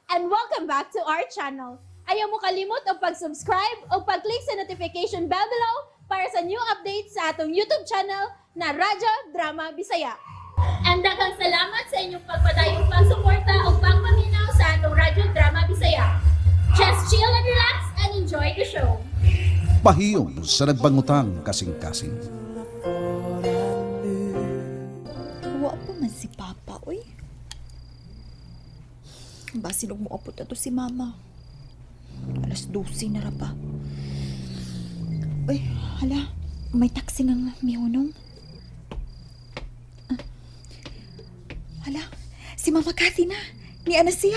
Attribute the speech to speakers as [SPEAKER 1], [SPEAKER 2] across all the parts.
[SPEAKER 1] And welcome back to our channel. Ayaw mo kalimot og pag-subscribe o pag-click sa notification bell below para sa new updates sa atong YouTube channel na Radyo Drama Bisaya. And daghang salamat sa inyong pagpadayong pagsuporta o pagpaminaw sa atong Radyo Drama Bisaya. Just chill and relax and enjoy the show.
[SPEAKER 2] Pahiyom sa nagbangutang kasing-kasing.
[SPEAKER 3] Wa pa man si Papa, uy. Basin og moapot na to si Mama. Alas 12 na ra pa. Uy, hala. May taxi nga mihunong. Ah. Hala, si Mama Cathy na. Ni ana siya.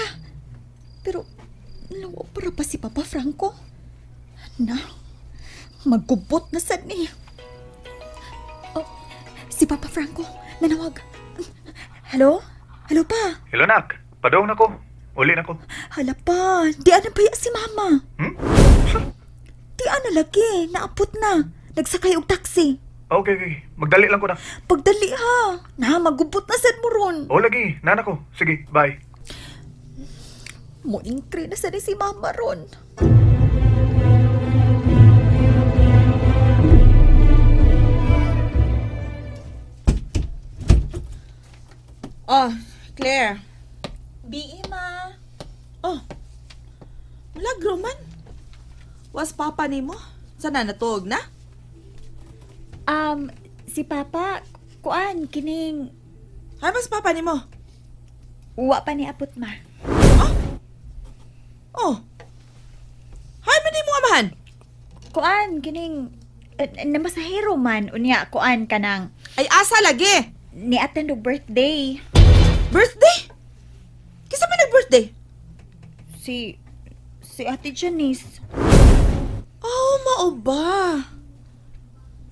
[SPEAKER 3] Pero, lawa para pa si Papa Franco. Na, magkubot na sad niya. Oh, si Papa Franco, nanawag. Hello? Hello pa?
[SPEAKER 4] Hello, nak. Padong na ko. Uli na ko.
[SPEAKER 3] Hala pa, di ana pa si Mama.
[SPEAKER 4] Hmm?
[SPEAKER 3] Di ana lagi, naapot na. Nagsakay og taxi.
[SPEAKER 4] Okay, okay. Magdali lang ko na.
[SPEAKER 3] Pagdali ha. Na, magubot na sad mo ron.
[SPEAKER 4] O lagi, nana ko. Sige, bye.
[SPEAKER 3] Moingkri na sad ni si Mama ron.
[SPEAKER 5] Oh, Claire.
[SPEAKER 3] Bi, ma.
[SPEAKER 5] Oh. Milagro man. Was papa nimo? Sana natuog na?
[SPEAKER 3] Si Papa, kuan, kining,
[SPEAKER 5] Hay mas papa nimo?
[SPEAKER 3] wa pa ni apot ma.
[SPEAKER 5] Oh. Hay man nimo amahan.
[SPEAKER 3] Kuan, kining, namasahero man, unya, kuan kanang,
[SPEAKER 5] Ay asa lagi.
[SPEAKER 3] ni attend og birthday.
[SPEAKER 5] Birthday? Kisa man nag-birthday?
[SPEAKER 3] Si Ate Janice.
[SPEAKER 5] Oh, mao ba?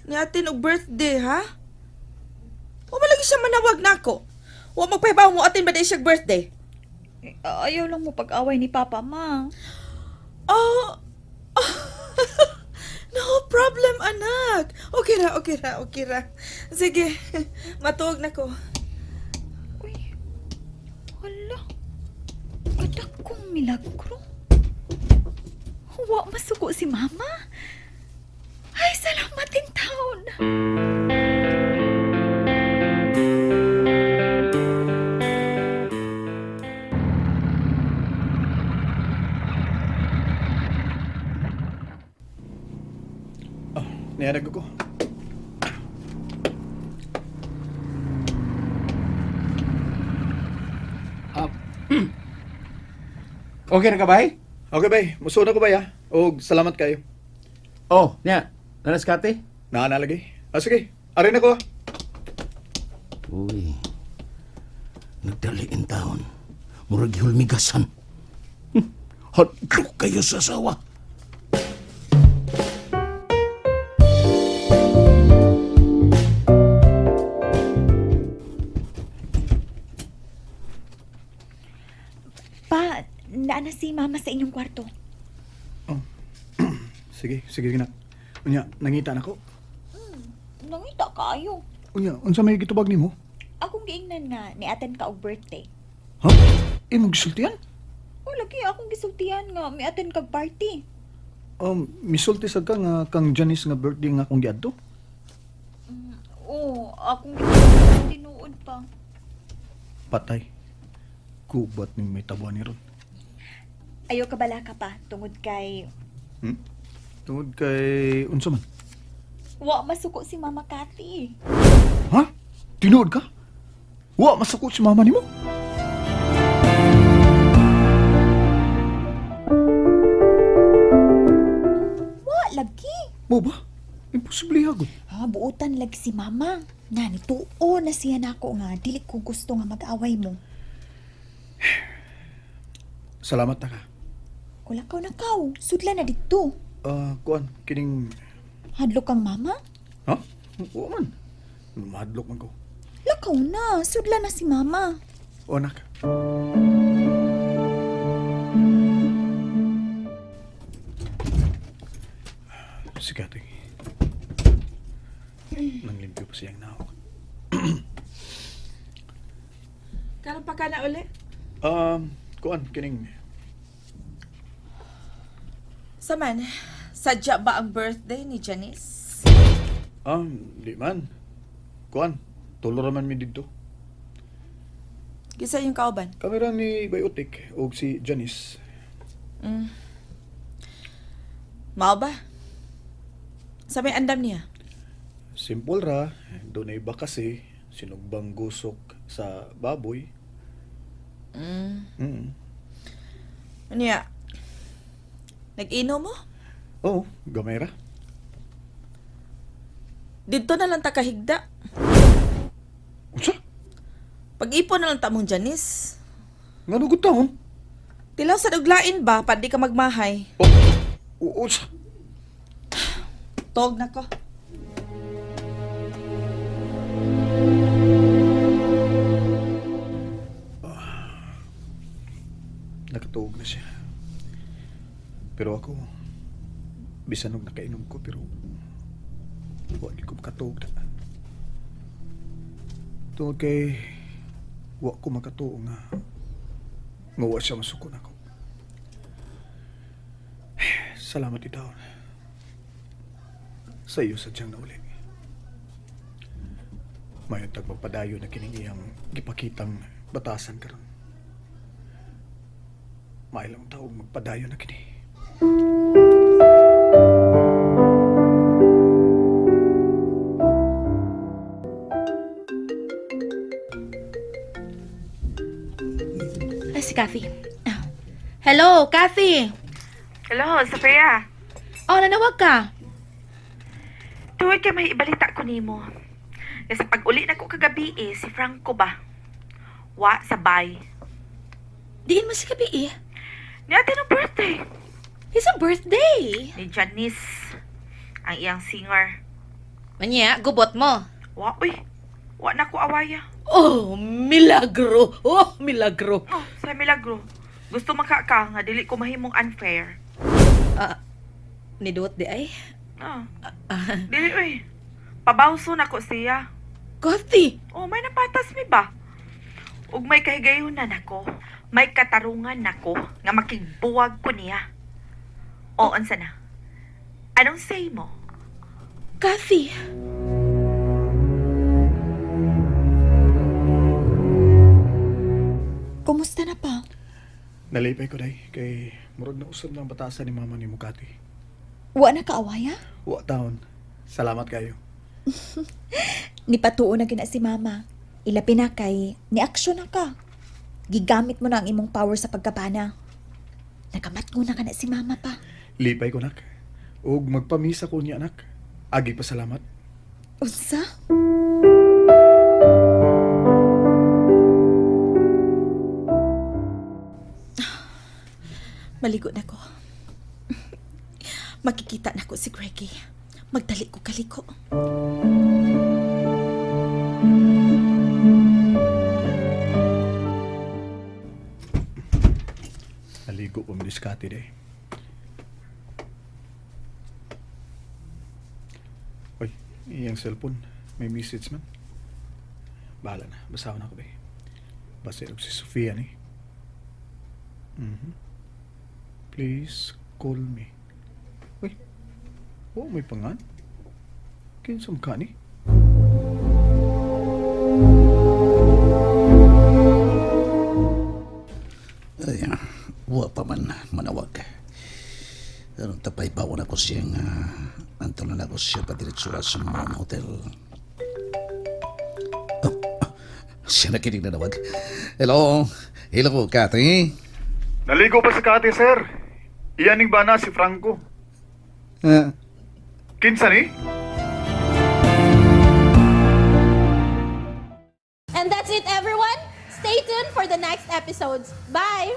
[SPEAKER 5] Ni atin og birthday, ha? O malagi siya manawag nako. Wa magpahibaw mo atin ba di siya birthday?
[SPEAKER 3] Eh, ayaw lang mo pag-away ni Papa, ma.
[SPEAKER 5] Oh. No problem, anak. Okay ra, okay ra, okay ra. Sige, matuog na ko.
[SPEAKER 3] Uy, hala. Kadak kong milagro. Wa masuko si Mama. Ay, salamat in town.
[SPEAKER 4] Oh, niyanag ko.
[SPEAKER 6] Okay na ka, bay?
[SPEAKER 4] Okay, bay. Musuod ako, bay, ha? Og salamat kayo.
[SPEAKER 6] Oh, niya. Nanas kate?
[SPEAKER 4] Naa lagi. Ah, sige. Arin ako, ah.
[SPEAKER 6] Uy. Nagdali in taon. Murag hulmigasan. Hadlok kayo sa asawa.
[SPEAKER 3] Pa, naana si Mama sa inyong kwarto.
[SPEAKER 4] Sige, sige, ginak. Unya, nangita na ko.
[SPEAKER 3] Nangita kaayo.
[SPEAKER 4] Unya, unsa may gitubag nimo?
[SPEAKER 3] Akong giingnan nga, ni attend ka og birthday.
[SPEAKER 4] Ha? Imong gisultian?
[SPEAKER 3] O, lagi akong gisultian nga, mi attend kag party.
[SPEAKER 4] Misulti sad ka nga kang Janice nga birthday nga akong giadto?
[SPEAKER 3] Oo, akong gisultian tinuod pa.
[SPEAKER 4] Patay. Kubat ning may tabuan ni ron.
[SPEAKER 3] Ayaw ka bala ka pa, tungod kay
[SPEAKER 4] Tungod kay unsa man?
[SPEAKER 3] wa masuko si Mama Cathy.
[SPEAKER 4] Ha? Tinuod ka? Wa masakot si mama nimo?
[SPEAKER 3] Wa lagi.
[SPEAKER 4] Mo ba? Imposible hagod.
[SPEAKER 3] Ha, buutan lagi si Mama. Nga nituo na siya nako nga dili ko gusto nga mag-away mo.
[SPEAKER 4] Salamat na ka.
[SPEAKER 3] Kulakaw na kaw, sudla na didto.
[SPEAKER 4] Ah, kuan kining
[SPEAKER 3] Hadlok kang mama?
[SPEAKER 4] Ha? Wa man. Mahadlok man ko.
[SPEAKER 3] Lakaw na, sudla na si Mama.
[SPEAKER 4] O anak. Sige ate. Nanglimpyo pa siyang naok.
[SPEAKER 5] Karon pa ka na uli?
[SPEAKER 4] Kuan kining
[SPEAKER 5] Saman, sadya ba ang birthday ni Janice?
[SPEAKER 4] Di man. Kuan, tulo ra man mi didto.
[SPEAKER 5] Kisa yung kauban?
[SPEAKER 4] Kamera ni Biotic og si Janice.
[SPEAKER 5] Mao ba? Sa may andam niya?
[SPEAKER 4] Simple ra, dunay ba kasi sinugbang gusok sa baboy.
[SPEAKER 5] Niya, nag-ino mo?
[SPEAKER 4] Oo, gamay ra.
[SPEAKER 5] Dito na lang ta kahigda.
[SPEAKER 4] Unsa?
[SPEAKER 5] Pag-ipon na lang ta mong Janice.
[SPEAKER 4] Ngano gud taon?
[SPEAKER 5] Tilaw sa duglain ba, pa di ka magmahay.
[SPEAKER 4] Oh, unsa?
[SPEAKER 5] Tog na ko.
[SPEAKER 4] Nakatuog na siya. Pero ako, bisan og nakainom ko, pero wa di ko makatuog na. Tungod kay wa ko makatuo nga nga wa siya masukon ako. Salamat itaw. Sa iyo sadyang nauli. Mayon tag magpadayon na kining iyang gipakitang batasan karon. Mailang taong magpadayon na kini.
[SPEAKER 7] Ay, si Kathy. Ah. Hello, Kathy!
[SPEAKER 5] Hello, Sofia.
[SPEAKER 7] Oh, nanawag ka.
[SPEAKER 5] Tuwid kay may ibalita ko nimo. Kasi pag uli na ko kagabi eh, si Franco ba? Wa sabay.
[SPEAKER 7] Diin mo si gabi eh.
[SPEAKER 5] Ni ate ng birthday.
[SPEAKER 7] It's a birthday.
[SPEAKER 5] Ni Janice, ang iyang singer.
[SPEAKER 7] Manya, gubot mo.
[SPEAKER 5] Wa, uy. Wa na ko awaya.
[SPEAKER 7] Oh, milagro. Oh, milagro.
[SPEAKER 5] Oh, sa milagro. Gusto makaka nga dili ko mahimong unfair.
[SPEAKER 7] Ah, niduot di ay.
[SPEAKER 5] Ah. Dili uy. Pabawso na ko siya.
[SPEAKER 7] Kathy!
[SPEAKER 5] Oh, may napatas mi ba? Ug may kahigayonan ako. May katarungan nako nga makigbuwag ko niya. O, unsa na? Anong say mo?
[SPEAKER 7] Kathy!
[SPEAKER 3] Kumusta na pa?
[SPEAKER 4] Nalipay ko day kay murag na usab na ang batasan ni mama ni Mukati.
[SPEAKER 3] Wa na kaawaya?
[SPEAKER 4] Wa taon. Salamat kayo.
[SPEAKER 3] Nipatuo na gina si mama. Ilabi na kay ni-aksyon na ka. Gigamit mo na ang imong power sa pagkabana. Nakamatgo na ka na si mama pa.
[SPEAKER 4] Lipay ko nak. Ug magpamisa ko niya anak. Agi pa salamat.
[SPEAKER 3] Unsa?
[SPEAKER 5] Maligo na ko. Makikita na ko si Greggy. Magdali ko kaliko.
[SPEAKER 4] Naligo pa mi diskarte day. Oy, iyang cellphone. May message man. Bahala na. Basahon ako day. Basta si Sofia ni. Please call me. Uy, oh, may pangan. Kinsam ka ni?
[SPEAKER 2] Ay, wa pa man manawag. Pero tapay bawon ako siyang anto na ako siya padiretsura sa Mon Hotel. Oh, ah, siya na kinig nanawag. Hello? Hello, Kathy?
[SPEAKER 4] Naligo pa si Kati, sir. Iyaning ba na si Franco?
[SPEAKER 2] Ah,
[SPEAKER 4] Kinsa ni?
[SPEAKER 1] And that's it, everyone. Stay tuned for the next episodes. Bye!